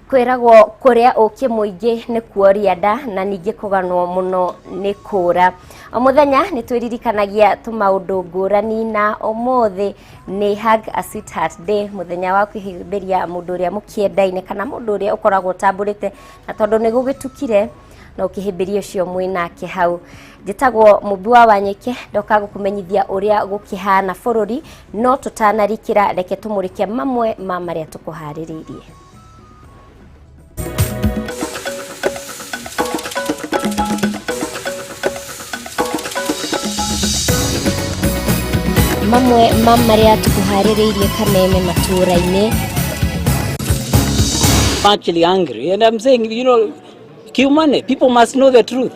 Kwĩragwo kũrĩa ũkĩ mũingĩ nĩ kuoria nda na ningĩ kũganwo mũno nĩ kũra. O mũthenya nĩ twĩririkanagia tũmaũndũ ngũrani na ũmũthĩ nĩ Hug a Sweetheart Day, mũthenya wa kwĩhĩmbĩria mũndũ ũrĩa mũkĩendaine kana mũndũ ũrĩa ũkoragwo ũtambũrĩte, na tondũ nĩ gũgĩtukire no ũkĩhĩmbĩrie ũcio mwĩ nake hau. Njĩtagwo Mũmbi wa Wanyike, ndoka gũkũmenyithia ũrĩa gũkĩhana bũrũri, no tũtanarikĩra reke tũmũrĩke mamwe ma marĩa tũkũharĩrĩirie. Mamwe ma marĩa tũkũharĩrĩirie Kameme matũũra-inĩ. Actually angry and I'm saying, you know, kiumane, people must know the truth.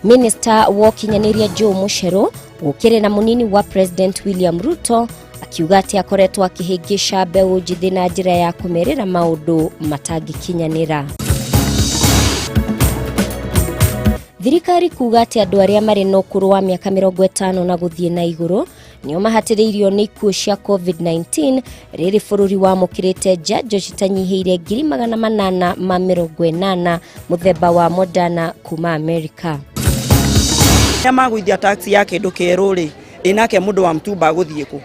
Minista wa ũkinyanĩria Joe Mucheru gũkĩrĩra mũnini wa President William Ruto akiuga atĩ akoretwo akĩhĩngĩca mbeũ njĩthĩ na njĩra ya kũmerĩra maũndũ matangĩkinyanĩra. Thirikari kuga atĩ andũ arĩa marĩ na ũkũrũ wa mĩaka 50 na gũthiĩ na igũrũ nĩo mahatĩrĩirio nĩ ikuũ cia COVID-19 rĩrĩ bũrũri wamũkĩrĩte njanjo citanyihĩire 880,000 mũthemba wa Moderna kuma Amerika. Arĩa magũithia tax ya kĩndũ kĩerũ rĩ, ĩ nake mũndũ wa mtumba agũthiĩ kũ?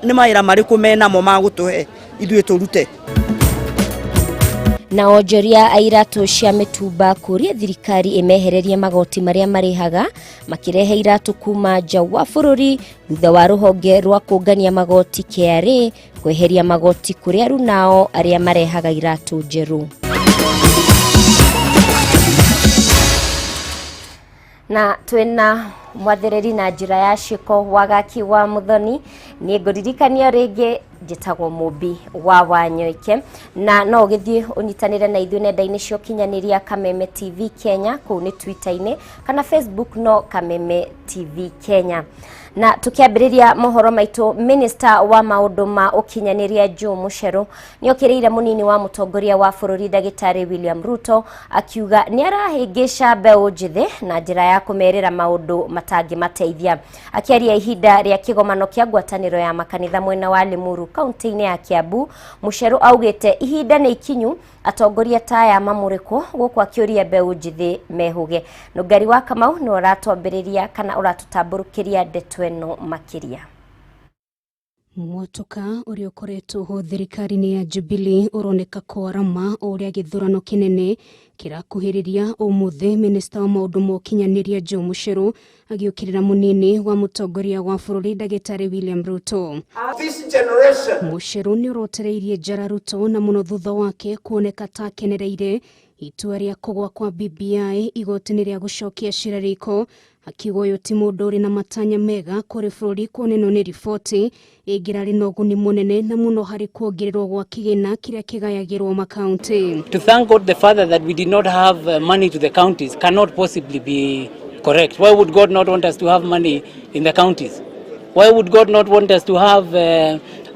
Nĩ mawĩra marĩkũ menamo ma gũtũhe ithuĩ tũrute? Na onjoria a iratũ cia mĩtumba kũria thirikari ĩmehererie magoti marĩa marĩhaga makĩrehe iratũ kuma nja wa bũrũri thutha wa rũhonge rwa kũngania magoti KRA kweheria magoti kũrĩ arunao arĩa marehaga iratũ njerũ. Na twĩna mwathĩrĩri na njĩra ya ciĩko Wagaki wa Muthoni. Niĩ ngũririkania rĩngĩ njĩtagwo Mũmbi wa Wanyoike, na no ũgĩthiĩ ũnyitanĩre na ithuĩ nenda-inĩ cia ũkinyanĩria Kameme TV Kenya, kũu nĩ Twitter-inĩ kana Facebook no Kameme TV Kenya. Na tukiambĩrĩria mohoro maitũ, Minister wa maũndũ ma ũkinyanĩria Joe Mucheru nĩokĩrĩire mũnini wa mũtongoria wa bũrũri ndagĩtarĩ William Ruto akiuga nĩarahĩngĩca mbeũ njĩthĩ na njĩra ya kũmerĩra maũndũ matangĩmateithia. Akĩaria ihinda rĩa kĩgomano kĩa ngwatanĩro ya makanitha mwena wa Limuru kaunti-inĩ ya Kiambu, Mucheru augĩte ihinda nĩ ikinyu atongoria ta aya mamũrĩkwo gũkũ akĩũria mbeũ njĩthĩ mehũge. Nũngari wa Kamau nĩwe ũratwambĩrĩria kana ũratũtambũrũkĩria ndeto ĩno makĩria. Mwatũka ũrĩa ũkoretwo ho thirikari-inĩ ya Jubilee ũroneka kwarama o ũrĩa gĩthurano kĩnene kĩrakuhĩrĩria. Ũmũthĩ minista wa maũndũ ma ũkinyanĩria Joe Mucheru agĩũkĩrĩra mũnini wa mũtongoria wa bũrũri ndagĩtarĩ William Ruto. This generation. Mucheru nĩ ũrotereirie njara Ruto na mũno thutha wake kuoneka ta akenereire itua rĩa kũgwa kwa BBI igoti-inĩ rĩa gũcokia cira riko, akiuga ũyũ ti mũndũ ũrĩ na matanya mega kũrĩ bũrũri, kuona ĩno nĩ riboti ĩngĩrarĩ na ũguni mũnene na mũno harĩ kuongererwo gwa kĩgĩna kĩrĩa kĩgayagĩrwo makaunti. To thank God the Father that we did not have money to the counties cannot possibly be correct. Why would God not want us to have money in the counties? Why would God not want us to have,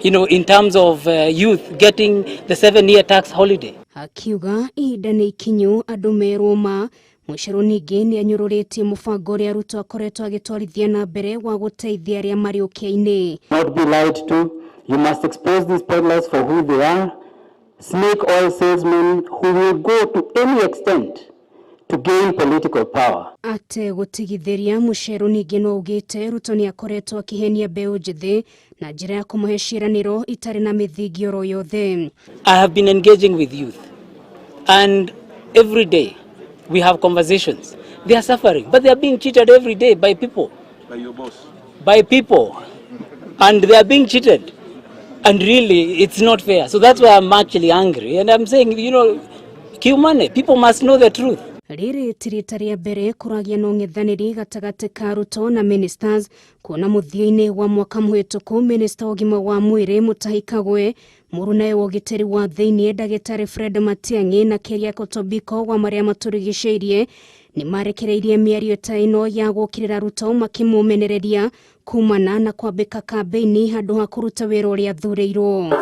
in terms of youth getting the 7-year tax holiday? Akiuga ihinda nĩ ikinyu andũ merwo ma. Mucheru ningĩ nĩ anyũrũrĩtie mũbango ũrĩa Ruto akoretwo agĩtwarithia na mbere wa gũteithia arĩa marĩ ũkĩa-inĩ. Not be lied to. You must expose these peddlers for who they are. Snake oil salesmen who will go to any extent to gain political power. Ate gũtigithĩria Mucheru ningĩ no augĩte Ruto nĩ akoretwo akĩhenia mbeũ njĩthĩ na njĩra ya kũmahe ciĩranĩro itarĩ na mĩthingi oro yothe. I have been engaging with youth and every day we have conversations. They are suffering, but they are being cheated every day by people. By your boss. By people. And they are being cheated. And really, it's not fair. So that's why I'm actually angry. And I'm saying, you know, kiumane, people must know the truth. Rĩrĩ ti rita rĩa mbere kũragĩa na ũng'ethanĩri gatagatĩ ka Ruto na ministers, kuona mũthia-inĩ wa mwaka mũhĩtũku minister wa ũgima wa mwĩrĩ Mutahi Kagwe, mũrunawe wa ũgitĩri wa thĩiniĩ ndagĩtarĩ Fred Matiang'i na Keriako Tobiko wa marĩa matũrigicĩirie nĩ marekereirie mĩario ta ĩno ya gũũkĩrĩra Ruto makĩmũmenereria kumana na kwambĩka kambĩini handũ ha kũruta wĩra ũrĩa athurĩirwo.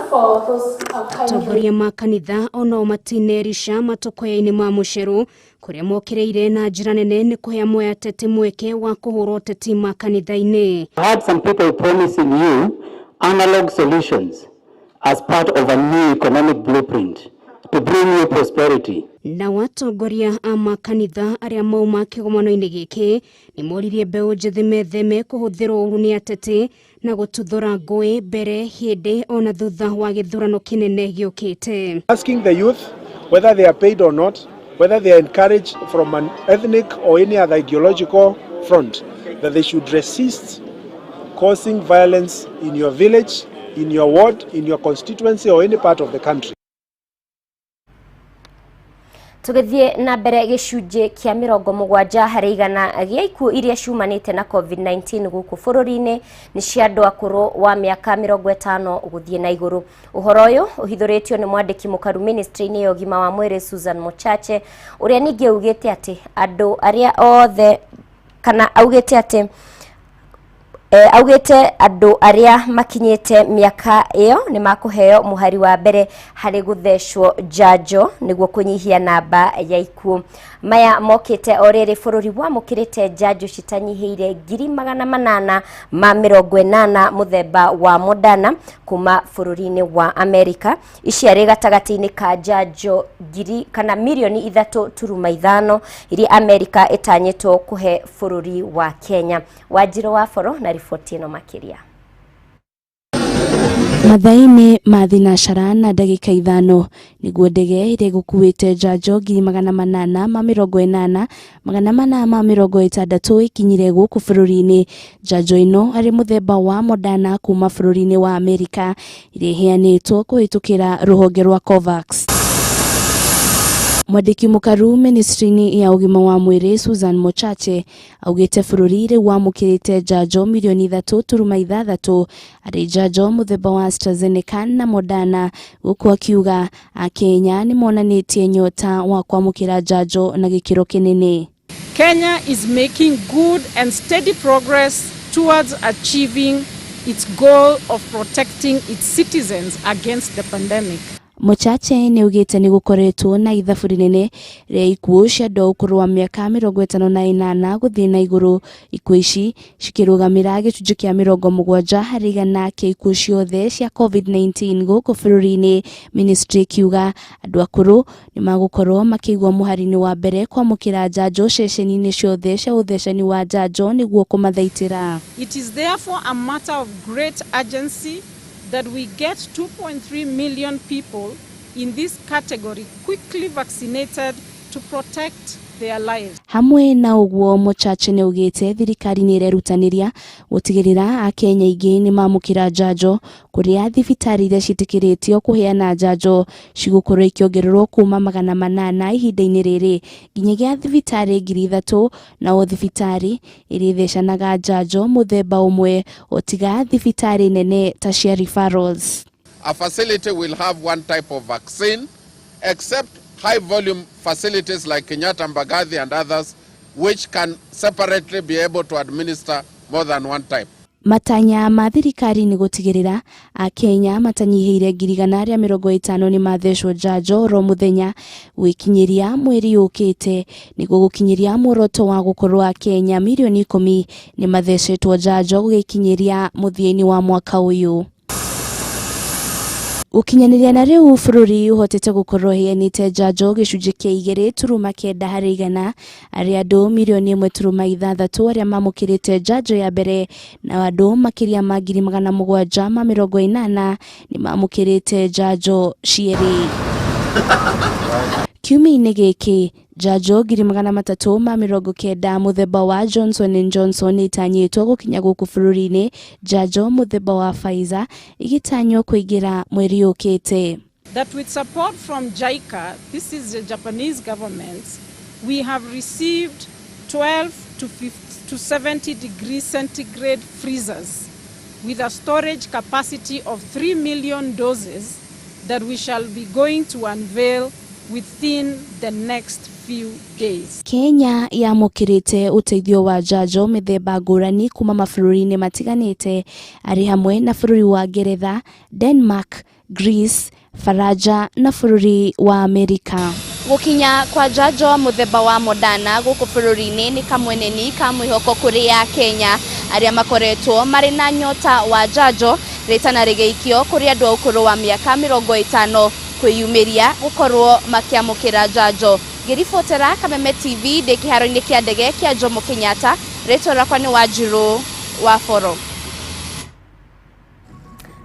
Atongoria ma kanitha onao matinerisha matokoya-inĩ ma Mucheru kũrĩa mokĩrĩire na njĩra nene nĩ kũhe amwe ateti mweke wa kũhũra ũteti makanitha-inĩ. I had some people promising you analog solutions. As part of a new economic blueprint to bring you prosperity. Nao atongoria a makanitha arĩa mauma kĩgomano-inĩ gĩkĩ nĩ moririe mbeũ njĩthĩ metheme kũhũthĩrwo ũru nĩ ateti na gũtuthũra ngũĩ mbere, hĩndĩ ona thutha wa gĩthurano kĩnene gĩũkĩte. Asking the youth whether they are paid or not, whether they are encouraged from an ethnic or any other ideological front, that they should resist causing violence in your village, in your ward, in your constituency, or any part of the country. Tũgĩthiĩ na mbere, gĩcunjĩ kĩa 70% gĩa ikuũ iria ciumanĩte na COVID-19 gũkũ bũrũri-inĩ nĩ cia andũ akũrũ wa mĩaka 50 gũthiĩ na igũrũ. Ũhoro ũyũ ũhithũrĩtio nĩ mwandĩki mũkaru ministry-inĩ ya ũgima wa mwĩrĩ Susan Mochache, ũrĩa ningĩ augĩte atĩ andũ arĩa othe kana augĩte atĩ augĩte andũ arĩa makinyĩte mĩaka ĩyo nĩ makũheo mũhari wa mbere harĩ gũthecwo njanjo nĩguo kũnyihia namba ya ikuũ. Maya mokĩte o rĩrĩ bũrũri wamũkĩrĩte njanjo citanyihĩire 880,000 mũthemba wa Moderna kuma bũrũri-inĩ wa Amerika. Ici arĩ gatagatĩ-inĩ ka njanjo ngiri kana mirioni 3.5 iria Amerika ĩtanyĩtwo kũhe bũrũri wa Kenya. Wanjirũ wa Boro na riboti ĩno makĩria. Mathaa-inĩ ma 5:05 nĩguo ndege ĩrĩa ĩgũkuĩte njanjo 880,460 ĩkinyire gũkũ bũrũri-inĩ. Njanjo ĩno arĩ mũthemba wa Moderna kuma bũrũri-inĩ wa Amerika, ĩrĩa ĩheanĩtwo kũhĩtũkĩra rũhonge rwa COVAX. Mwandĩki mũkaru ministry-inĩ ya ũgima wa mwĩrĩ Susan Mochache augĩte bũrũri rĩu wamũkĩrĩte njanjo mirioni 3.6 arĩ njanjo mũthemba wa AstraZeneca na Moderna, gũkũ akiuga akenya nĩ monanĩtie nyota wa kwamũkĩra njanjo na gĩkĩro kĩnene. Kenya is making good and steady progress towards achieving its goal of protecting its citizens against the pandemic. Mochache nĩ augĩte nĩ gũkoretwo na ithabu rĩnene rĩa ikuũ cia andũ a ũkũrũ wa mĩaka 58 gũthiĩ na igũrũ, ikuũ ici cikĩrũgamĩra gĩcunjĩ kĩa 70% kĩa ikuũ ciothe cia COVID-19 gũkũ bũrũri-inĩ. Ministry ikiuga andũ akũrũ nĩ magũkorwo makĩigwo mũhari-inĩ wa mbere kwamũkĩra njanjo ceceni-inĩ ciothe cia ũthecani wa njanjo nĩguo kũmathaitĩra. It is therefore a matter of great urgency that we get 2.3 million people in this category quickly vaccinated to protect their lives. Hamwe na ũguo, Mochache nĩ augĩte thirikari nĩ ĩrerutanĩria gũtigĩrĩra akenya aingĩ nĩ mamũkĩra njanjo, kũrĩa thibitarĩ iria ciĩtĩkĩrĩtio kũheana njanjo cigũkorwo ikĩongererwo kuma 800 ihinda-inĩ rĩrĩ nginyagia thibitarĩ 3000, na o thibitarĩ ĩrĩthecanaga njanjo mũthemba ũmwe o tiga thibitarĩ nene ta cia referrals. A facility will have one type of vaccine, except high volume facilities like Kenyatta, Mbagathi and others, which can separately be able to administer more than one type. Matanya ma thirikari nĩ gũtigĩrĩra akenya matanyihĩire 150,000 nĩ mathecwo njanjo oro mũthenya gwĩkinyĩria mweri ũkĩte, nĩguo gũkinyĩria muoroto wa gũkorwo akenya mirioni 10 nĩ mathecetwo njanjo gũgĩkinyĩria mũthia-inĩ wa mwaka ũyũ. Gũkinyanĩria na rĩu, bũrũri ũhotete gũkorwo ũheanĩte njanjo gĩcunjĩ kĩa 2.9% arĩ andũ mirioni 1.6 arĩa mamũkĩrĩte njanjo ya mbere, na andũ makĩria ma 780,000 nĩ mamũkĩrĩte njanjo cierĩ. Kiumia-inĩ gĩkĩ, njanjo 390,000 mũthemba wa Johnson and Johnson nĩ itanyĩtwo gũkinya gũkũ bũrũri-inĩ, njanjo mũthemba wa Pfizer igĩtanywo kũingĩra mweri ũkĩte. That with support from JICA, this is the Japanese government, we have received 12 to 50 to 70 degrees centigrade freezers with a storage capacity of 3 million doses that we shall be going to unveil within the next few days. Kenya yamũkĩrĩte ũteithio wa njanjo mĩthemba ngũrani kuma mabũrũri-inĩ matiganĩte, arĩ hamwe na bũrũri wa Ngeretha, Denmark, Greece, Faranja na bũrũri wa Amerika. Gũkinya kwa njanjo mũthemba wa Moderna gũkũ bũrũri-inĩ nĩ kamweneni ka mwĩhoko kũrĩ ya Kenya arĩa makoretwo marĩ na nyota wa njanjo rĩtana rĩgĩikio kũrĩ andũ a ũkũrũ wa mĩaka 50 kwĩyumĩria gũkorwo makĩamũkĩra njanjo. Ngĩribotera Kameme TV ndĩ kĩharo-inĩ kĩa ndege kĩa Jomo Kenyatta, rĩtwa rĩakwa nĩ Wanjirũ wa Boro.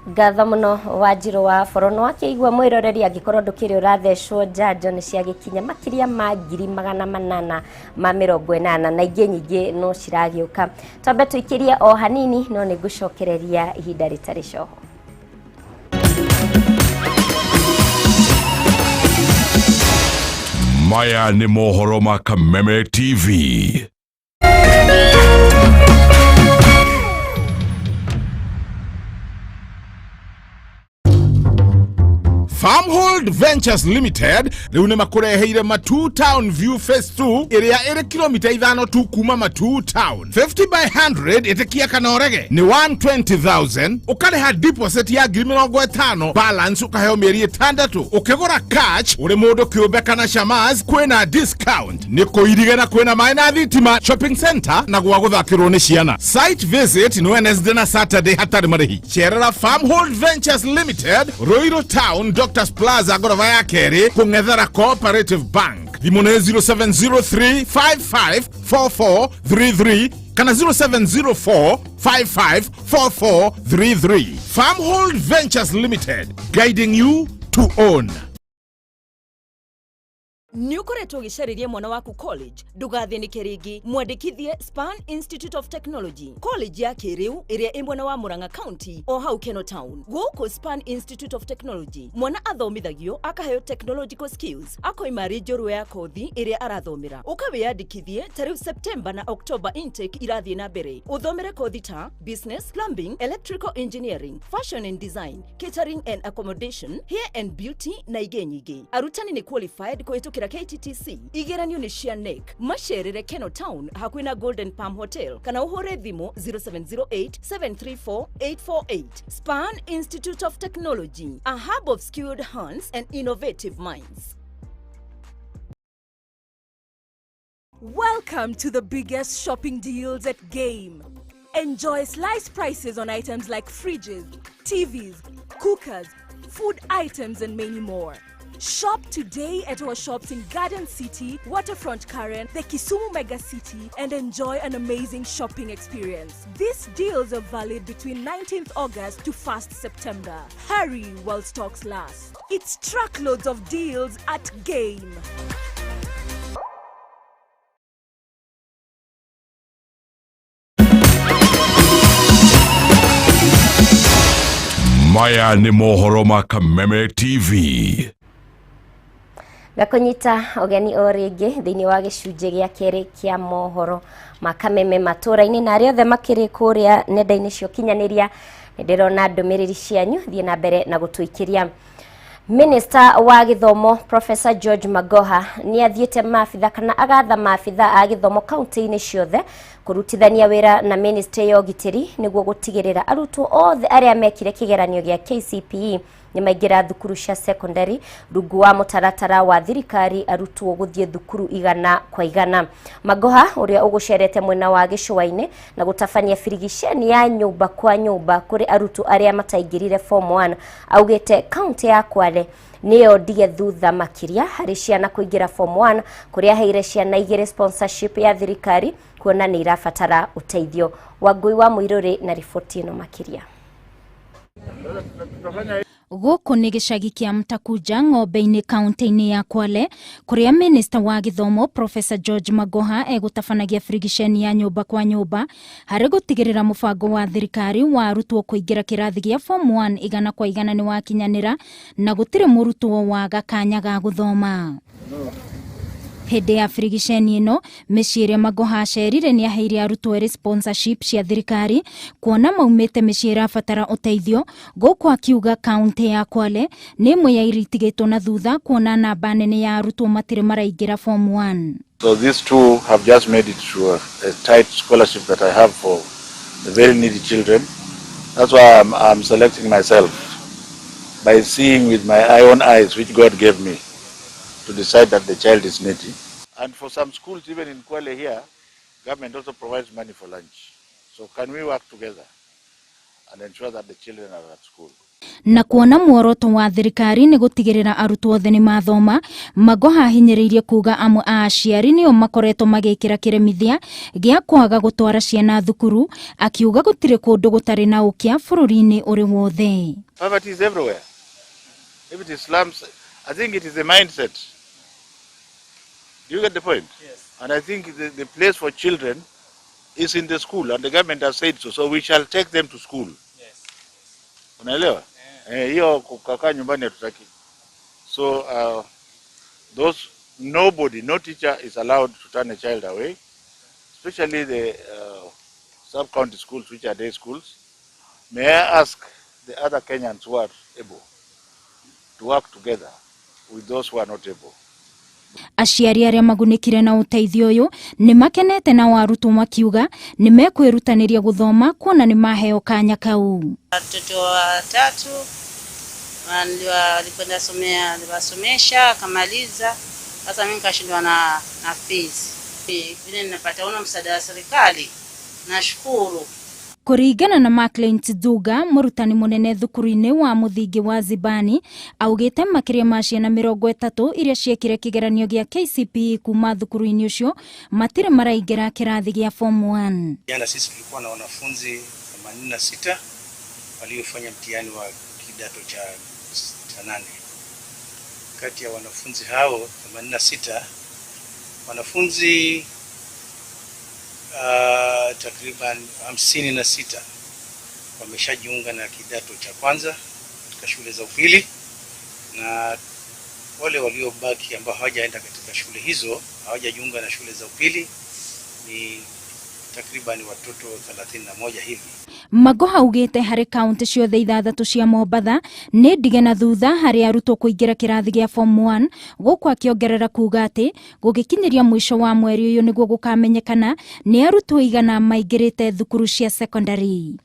Ngatho muno Wanjirũ wa Boro. No akĩigua mwĩroreri, angĩkorwo ndũkĩrĩ ũrathecwo njanjo nĩ ciagĩkinya makĩria ma 880,000 na ingĩ nyingĩ no ciragĩũka. Twambe tũikĩrie o hanini, no nĩ ngũcokereria ihinda rĩtarĩ coho. Maya nĩ mohoro ma Kameme TV. Farmhold Ventures Limited rĩu nĩ makũreheire Matuu Town View Phase 2 ĩrĩa ĩrĩ kilomita 5 tu kuma Matuu Town. 50 by 100 ĩtĩkia kana ũrege nĩ 120,000, ũkarĩha deposit ya 50,000, balance ũkaheo mĩeri 6. Ũkĩgũra cash ũrĩ mũndũ kĩũmbe kana shamas kwĩna discount. Nĩ kũirige na kwĩna maĩ na thitima, shopping center na gwa gũthakĩrwo nĩ ciana. Site visit nĩ Wednesday na Saturday hatarĩ marĩhi. Cerera Farmhold Ventures Limited, Ruiru Town, Doctors Plaza, ngoroba ya kerĩ kũng'ethera Cooperative Bank. Thimũ nĩ 0703554433 kana 0704554433. Farmhold Ventures Limited, guiding you to own. Nĩ ũkoretwo ũgĩcarĩria mwana waku college, ndũgathĩnĩke rĩngĩ, mwandĩkithie Span Institute of Technology, college ya kĩrĩu ĩrĩa ĩ mwena wa Murang'a County o hau Keno Town. Gũkũ Span Institute of Technology mwana athomithagio akaheo technological skills, akoima arĩ njorua ya kothi ĩrĩa arathomera. Ũkawĩyandĩkithie ta rĩu September na October intake irathiĩ na mbere, ũthomere kothi ta business, plumbing, electrical engineering, fashion and design, catering and accommodation, hair and beauty na ingĩ nyingĩ. Arutani nĩ qualified kũhĩtũkĩra KTTC, igeranio nĩ cia KNEC. Macerere Keno Town hakuhĩ na Golden Palm Hotel kana ũhũre thimũ 0708 734 848. Span Institute of Technology, a hub of skilled hands and innovative minds. Welcome to the biggest shopping deals at Game. Enjoy slice prices on items like fridges, TVs, cookers, food items, and many more. Shop today at our shops in Garden City, Waterfront Karen, the Kisumu Mega City, and enjoy an amazing shopping experience. These deals are valid between 19th August to 1st September. Hurry while stocks last. It's truckloads of deals at Game. Maya nĩ mohoro ma Kameme TV. Gakũnyita ũgeni o rĩngĩ thĩinĩ wa gĩcunjĩ gĩa kerĩ kĩa mohoro ma Kameme matũra-inĩ, na arĩa othe makĩrĩ kũrĩa nenda-inĩ cia ũkinyanĩria nĩ ndĩrona ndũmĩrĩri cianyu, thiĩ na mbere na gũtũikĩria. Minister wa gĩthomo Professor George Magoha nĩ athiĩte maabitha kana agatha maabitha a gĩthomo kaunti-inĩ ciothe kũrutithania wĩra na ministry ya ũgitĩri nĩguo gũtigĩrĩra arutwo othe arĩa mekire kĩgeranio gĩa KCPE nĩ maingĩra thukuru cia secondary rungu wa mũtaratara wa thirikari arutwo gũthiĩ thukuru 100%. Magoha ũrĩa ũgũcerete mwena wa gĩcũa-inĩ na gũtabania birigiceni ya nyũmba kwa nyũmba kũrĩ arutwo arĩa mataingĩrire form 1 augĩte kaunti ya Kwale nĩyo ndige thutha makĩria harĩ ciana kũingĩra form 1, kũrĩa aheire ciana 2 sponsorship ya thirikari kuona nĩ irabatara ũteithio. Wangui wa Mũirũrĩ na riboti ĩno makĩria. Gũkũ nĩ gĩcagi kĩa Mtakuja ng'ombe-inĩ kaunti-inĩ ya Kwale kũrĩa minista wa gĩthomo Professor George Magoha egũtabanagia birigiceni ya nyũmba kwa nyũmba harĩ gũtigĩrĩra mũbango wa thirikari wa arutwo kũingĩra kĩrathi gĩa form 1 100% nĩ wakinyanĩra na gũtirĩ mũrutwo waga kanya ga gũthoma. Hĩndĩ ya birigiceni ĩno mĩciĩ ĩrĩa Magoha acerire nĩ aheire arutwo erĩ sponsorship cia thirikari kuona maumĩte mĩciĩ ĩrabatara ũteithio, gũkũ akiuga kaunti ya Kwale nĩ ĩmwe ya iria itigĩtwo na thutha kuona namba nene ya arutwo matirĩ maraingĩra form 1. So these two have just made it to a tight scholarship that I have for the very needy children. That's why I'm selecting myself by seeing with my own eyes, which God gave me, to decide that the child is needy. And for some schools, even in Kwale here, government also provides money for lunch. So can we work together and ensure that the children are at school? Na kuona muoroto wa thirikari ni gutigirira arutwo othe ni mathoma, Magoha ahinyiriirie kuga amwe a aciari nio makoretwo magikira kiremithia gia kwaga gutwara ciana thukuru, akiuga gutire kundu gutari na ukia bururi-ini uri wothe. Poverty is everywhere. If it is slums, I think it is a mindset. Do you get the point? Yes. And I think the place for children is in the school, and the government has said so, so we shall take them to school. Yes. Unaelewa? Hiyo kukaa nyumbani hatutaki. So those nobody, no teacher is allowed to turn a child away, especially the sub-county schools, which are day schools. May I ask the other Kenyans who are able to work together with those who are not able. Aciari aria magunĩkire na ũteithio ũyũ nĩ makenete na arutwo makiuga nĩ mekwĩrutanĩria gũthoma kuona nĩ maheo kanya kau. Watoto watatu walikwenda somea, niliwasomesha akamaliza. Sasa mimi nikashindwa na fees. Vile ninapata una msaada wa serikali, nashukuru. Kũringana na Maclean Duga, mũrutani mũnene thukuru-inĩ wa mũthingi wa Zibani, augĩte makĩria ma ciana 30 iria ciekire kĩgeranio gĩa KCPE kuma thukuru-inĩ ũcio matirĩ maraingĩra kĩrathi gĩa form 1. Jana sisi tulikuwa na wanafunzi 86 waliofanya mtihani wa kidato cha 8. Kati ya wanafunzi hao 86, wanafunzi takriban 56 wameshajiunga na kidato cha kwanza katika shule za upili, na wale waliobaki ambao hawajaenda katika shule hizo, hawajajiunga na shule za upili ni takriban watoto 31 hivi. Magoha augĩte harĩ kaunti ciothe ithathatũ cia Mombatha nĩ ndige na thutha harĩ arutwo kũingĩra kĩrathi gĩa form 1, gũkũ akĩongerera kuga atĩ gũgĩkinyĩria mũico wa mweri ũyũ nĩguo gũkamenyekana nĩ arutwo igana maingĩrĩte thukuru cia secondary.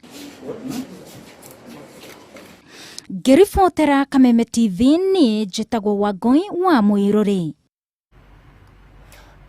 Ngĩribotera Kameme TV nĩ njĩtagwo Wangũi wa Mũirũrĩ.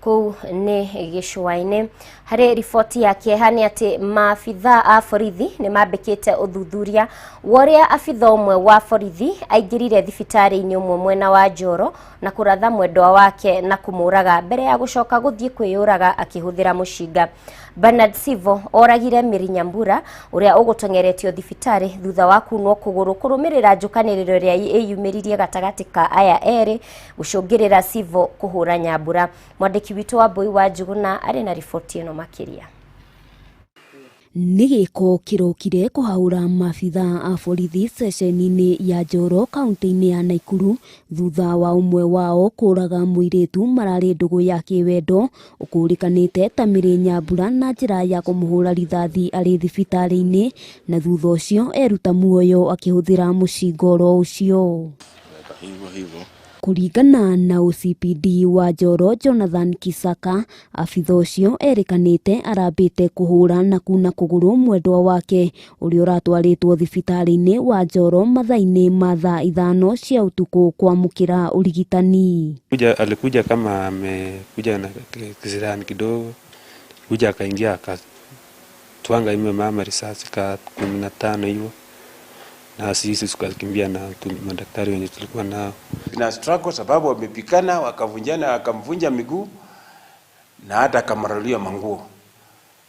Kũu nĩ gĩcũa-inĩ. Harĩ riboti ya kĩeha nĩ atĩ maabitha a borithi nĩ mambĩkĩte ũthuthuria wa ũrĩa abitha ũmwe wa borithi aingĩrire thibitarĩ-inĩ ũmwe mwena wa Njoro na kũratha mwendwa wake na kũmũraga mbere ya gũcoka gũthiĩ kwĩyũraga akĩhũthĩra mũcinga. Bernard Sivo oragire Mary Nyambura ũrĩa ũgũteng'eretio thibitarĩ thutha wa kunwo kũgũrũ kũrũmĩrĩra njũkanĩrĩro ĩrĩa ĩyumĩririe gatagatĩ ka aya erĩ gũcũngĩrĩra Sivo kũhũra Nyambura. Mwandĩki witũ wa Mbui wa Njuguna arĩ na riboti ĩno makĩria. Nĩ gĩko kĩrokire kũhaũra maabitha a borithi ceceni-inĩ ya Njoro kaunti-inĩ ya Naikuru thutha wa ũmwe wao kũraga mũirĩtu mararĩ ndũgũ ya kĩwendo ũkũrĩkanĩte ta Mary Nyambura na njĩra ya kũmũhũra rithathi arĩ thibitarĩ-inĩ, na thutha ũcio eruta muoyo akĩhũthĩra mũcinga oro ũcio. Kũringana na OCPD wa Njoro Jonathan Kisaka, abitha ũcio erĩkanĩte arambĩte kũhũra na kuna kũgũrũ mwendwa wake ũrĩa ũratwarĩtwo thibitarĩ-inĩ wa Njoro mathaa-inĩ ma thaa 5 cia ũtukũ kwamũkĩra ũrigitani. Alikuja kama amekuja na kisirani kidogo, kuja akaingia akatwanga ime mama risasi ka 15 hivyo, na sisi tukakimbia na madaktari wenye tulikuwa nao. Na struggle sababu wamepikana, wakavunjana, akamvunja miguu na hata akamralia manguo.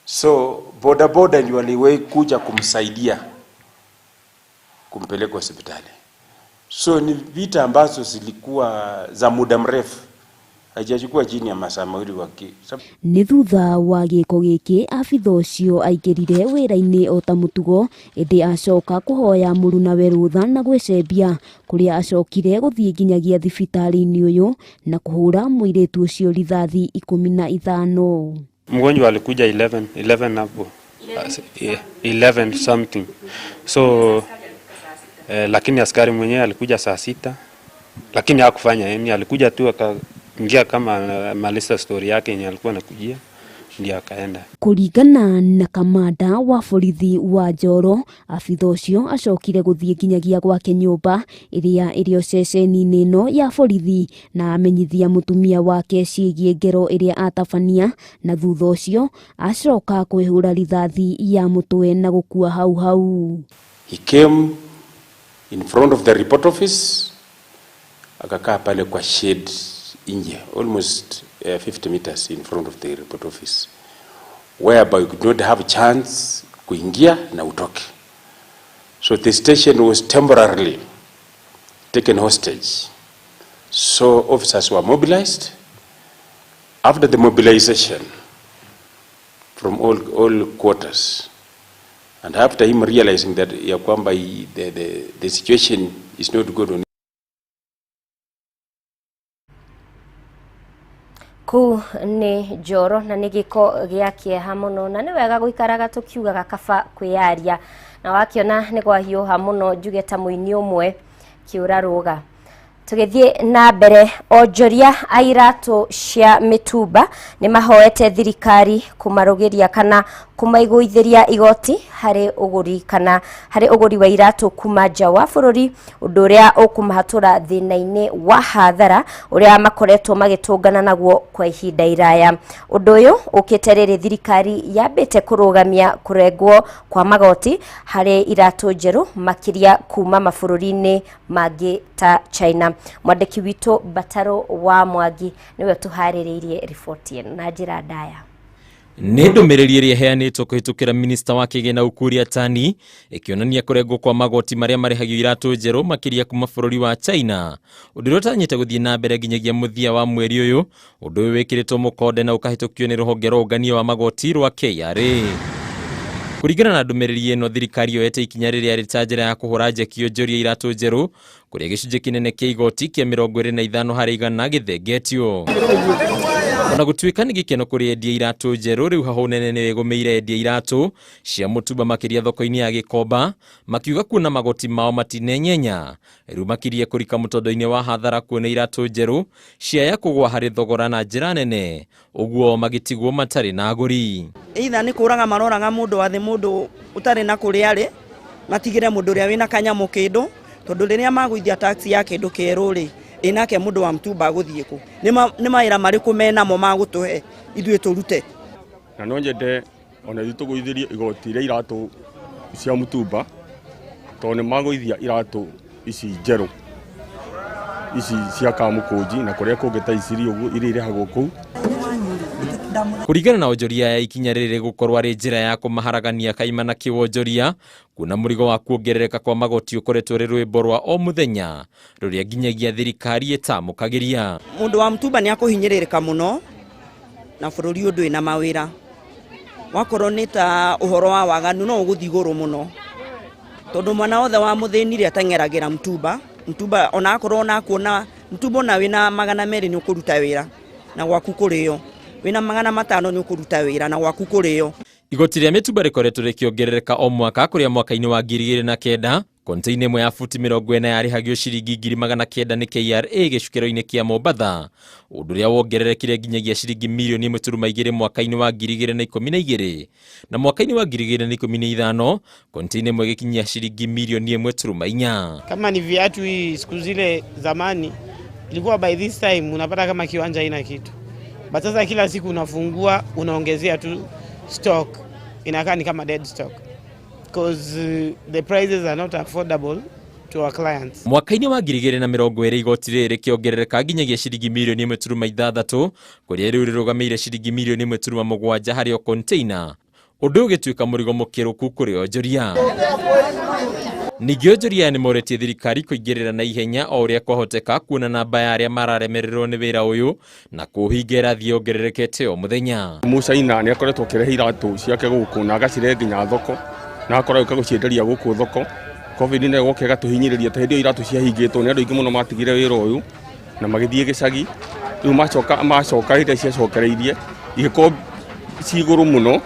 So boda boda ndio waliwahi kuja kumsaidia kumpeleka hospitali. So ni vita ambazo zilikuwa za muda mrefu, haijachukua chini ya masaa mawili waki. Nĩ thutha wa gĩko gĩkĩ abitha ũcio aingĩrire wĩra-inĩ o ta mũtugo, ĩndĩ acoka kũhoya mũrunawe rũtha na gwĩcembia kũrĩa acokire gũthiĩ nginyagia thibitarĩ-inĩ ũyũ na kũhũra mũirĩtu ũcio rithathi 15. Mgonjwa alikuja 11 hapo 11 something, so lakini askari mwenyewe alikuja saa 6, lakini hakufanya yani, alikuja tu akaingia kama malisa story yake yenye alikuwa anakujia, ndio akaenda. Kũringana na kamanda wa borithi wa Njoro, abitha ũcio acokire gũthiĩ nginyagia gwake nyũmba ĩrĩa ĩrĩ o ceceni-inĩ ĩno ya borithi na amenyithia mũtumia wake ciĩgiĩ ngero ĩrĩa atabania, na thutha ũcio acoka kwĩhũra rithathi ya mũtwe na gũkua hau hau. He came in front of the report office, akakaa pale kwa shade nje, almost 50 meters in front of the report office, whereby you could not have a chance kuingia na utoke. So the station was temporarily taken hostage. So officers were mobilized. After the mobilization from all quarters, and after him realizing that ya kwamba the situation is not good on Kũu nĩ Njoro na nĩ gĩko gĩa kĩeha mũno, na nĩ wega gũikaraga tũkiugaga kaba kwĩyaria, na wakiona nĩ kwahiũha mũno njuge ta mũini ũmwe kĩũra rũga. Tũgĩthiĩ na mbere, onjoria a iratũ cia mĩtumba nĩ mahoete thirikari kũmarũgĩria kana kũmaigũithĩria igoti harĩ ũgũri kana harĩ ũgũri wa iratũ kuma nja wa bũrũri, ũndũ ũrĩa ũkũmahatũra thĩna-inĩ wa hathara ũrĩa makoretwo magĩtũngana naguo kwa ihinda iraya. Ũndũ ũyũ ũkĩte rĩrĩ thirikari yambĩte kũrũgamia kũrengwo kwa magoti harĩ iratũ njerũ makĩria kuma mabũrũri-inĩ mangĩ ta China. Mwandĩki witũ Bataro wa Mwangi nĩwe tũharĩrĩirie riboti ĩno na njĩra ndaya. Nĩ ndũmĩrĩri ĩrĩa ĩheanĩtwo kũhĩtũkĩra minista wa kĩgĩna Ukur Yatani ĩkĩonania kũrengwo kwa magoti marĩa marĩhagio iratũ njerũ makĩria kuma bũrũri wa China, ũndũ ũrĩa ũtanyĩte gũthiĩ na mbere nginyagia mũthia wa mweri ũyũ. Ũndũ ũyũ wĩkĩrĩtwo mũkonde na ũkahĩtũkio nĩ rũhonge rwa ũngania wa magoti rwa KRA. Kũringana na ndũmĩrĩri ĩno, thirikari yoete ikinya rĩrĩa rĩ ta njĩra ya kũhũra njeki onjoria iratũ njerũ kũrĩa gĩcunjĩ kĩnene kĩa igoti kĩa 25 harĩ igana gĩthengetio. Ona gũtuĩka nĩ gĩkeno kũrĩ endia iratũ njerũ, rĩu hahũ nene nĩ ĩgũmĩire endia iratũ cia mũtumba makĩria thoko-inĩ ya Gĩkomba, makiuga kuona magoti mao matinenyenya rĩu makirie kũrika mũtondo-inĩ wa hathara kuona iratũ njerũ ciaya kũgũa harĩ thogora na njĩra nene, ũguo magĩtigwo matarĩ na agũri. Either nĩ kũraga maroraga mũndũ wa thĩ, mũndũ ũtarĩ na kũrĩa arĩ, matigĩre mũndũ ũrĩa wĩna kanyamũ kĩndũ, tondũ rĩrĩa magũithia tax ya kĩndũ kĩerũ rĩ, ĩnake mũndũ wa mtumba agũthiĩ kũ? Nĩ mawĩra marĩkũ menamo ma gũtũhe ithuĩ tũrute? Na no nyende ona ithuĩ tũgũithĩrie igoti rĩa iratũ cia mũtumba, tondũ nĩ magũithia iratũ ici njerũ ici cia Kamũkũnji na kũrĩa kũngĩ ta Isiri ũguo iria irehagwo kũu. Kũringana na onjoria ya ikinya rĩrĩ gũkorwo arĩ njĩra ya kũmaharagania kaimana kĩwonjoria, kuona mũrigo wa kuongerereka kwa magoti ũkoretwo ũrĩ rwĩmbo rwa o mũthenya rũrĩa nginyagia thirikari ĩtamũkagĩria. Mũndũ wa mtumba nĩ akũhinyĩrĩrĩka mũno na bũrũri ũyũ ndũrĩ na mawĩra. Wakorwo nĩ ta ũhoro wa waganu no ũgũthiĩ igũrũ mũno, tondũ mwana wothe wa mũthĩni rĩ ateng'eragĩra mtumba. Mtumba ona akorwo ona kuona mtumba ona wĩna 200 nĩ ũkũruta wĩra na gwaku kũrĩo, wĩna 500 nĩ ũkũruta wĩra na gwaku kũrĩo. Igoti rĩa mĩtumba rĩkoretwo rĩkĩongerereka o mwaka, kũrĩa mwaka-inĩ wa 2009 konteina ĩmwe ya futi 40 yarĩhagio ciringi 900,000 nĩ KRA gĩcukĩro-inĩ kĩa Mombatha, ũndũ ũrĩa wongererekire nginyagia ciringi mirioni 1.2 mwaka-inĩ wa 2012, na mwaka-inĩ wa 2015 konteina ĩmwe ĩgĩkinyia ciringi mirioni 1.4. Kama ni viatu hii siku zile zamani ilikuwa by this time unapata kama kiwanja haina kitu, but sasa kila siku unafungua unaongezea tu stock, inakaa ni kama dead stock because the prices are not affordable to our clients. Mwaka-inĩ wa 2020 igoti rĩrĩ rĩkĩongerereka nginyagia ciringi mirioni 1.6, kũrĩa rĩu rĩrũgamĩire ciringi mirioni 1.7 harĩ o container, ũndũ ũgĩtuĩka mũrigo mũkĩrũku kũrĩ onjoria. Ningĩ onjoria nĩ moretie thirikari kũingĩrĩra na ihenya o ũrĩa kwahoteka kuona namba ya arĩa mararemererwo nĩ wĩra ũyũ na kũũhinga ĩrathiĩ yongererekete o mũthenya. Mũcaina nĩ akoretwo akĩrehe iratũ ciake gũkũ na agacirehe nginya thoko, na akorwo agĩũka gũcienderia gũkũ thoko. Covid nĩ yoka ĩgatũhinyĩrĩria, ta hĩndĩ ĩyo iratũ ciahingĩtwo nĩ andũ aingĩ mũno matigire wĩra ũyũ na magĩthiĩ gĩcagi. Rĩu macoka hĩndĩ ĩrĩa ciacokereirie igĩkorwo ci igũrũ mũno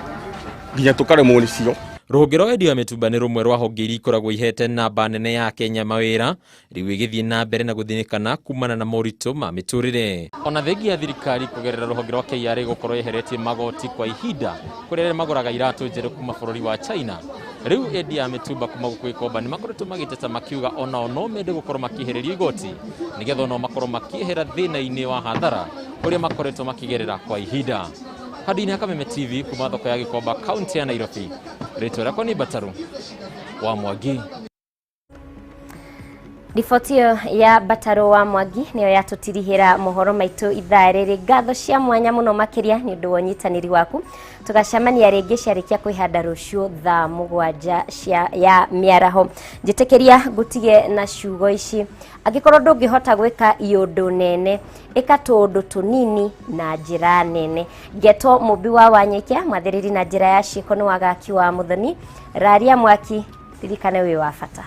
nginya tũkaremwo nĩcio. Rũhonge rwa wendia wa mĩtumba nĩ rũmwe rwa honge iria ikoragwo ihete namba nene ya Kenya mawĩra, rĩu ĩgĩthiĩ na mbere na gũthĩnĩkana kumana na moritũ ma mĩtũrĩre. Ona thengia ya thirikari kũgerera rũhonge rwa KRA gũkorwo yeheretie magoti kwa ihinda kũrĩ arĩa magũraga iratũ njerũ kuma bũrũri wa China, rĩu endia a mĩtumba kuma gũkũ Gĩkomba nĩ makoretwo magĩteta makiuga onao no mende gũkorwo makĩehererio igoti nĩgetha onao makorwo makĩehera thĩna-inĩ wa hathara ũrĩa makoretwo makĩgerera kwa ihinda. Handũ-inĩ ha Kameme TV kuma thoko ya Gĩkomba kaunti ya Nairobi, rĩtwa rĩakwa nĩ Mbataru wa Mwangi. Riboti ĩyo ya Mbataro wa Mwangi nĩyo yatũtirihĩra mohoro maitũ ithaa rĩrĩ. Ngatho cia mwanya mũno makĩria nĩ ũndũ wa ũnyitanĩri waku. Tũgacemania rĩngĩ ciarĩkia kwĩhanda rũciũ thaa 7 cia ya mĩaraho. Njĩtĩkĩria ngũtige na ciugo ici: angĩkorwo ndũngĩhota gwĩka iũndũ nene, ĩka tũũndũ tũnini na njĩra nene. Ngetwo Mũmbi wa Wanyĩkia, mwathĩrĩri na njĩra ya ciĩko nĩ Wagaki wa Mũthoni. Raria mwaki, ririkane wĩ wa bata.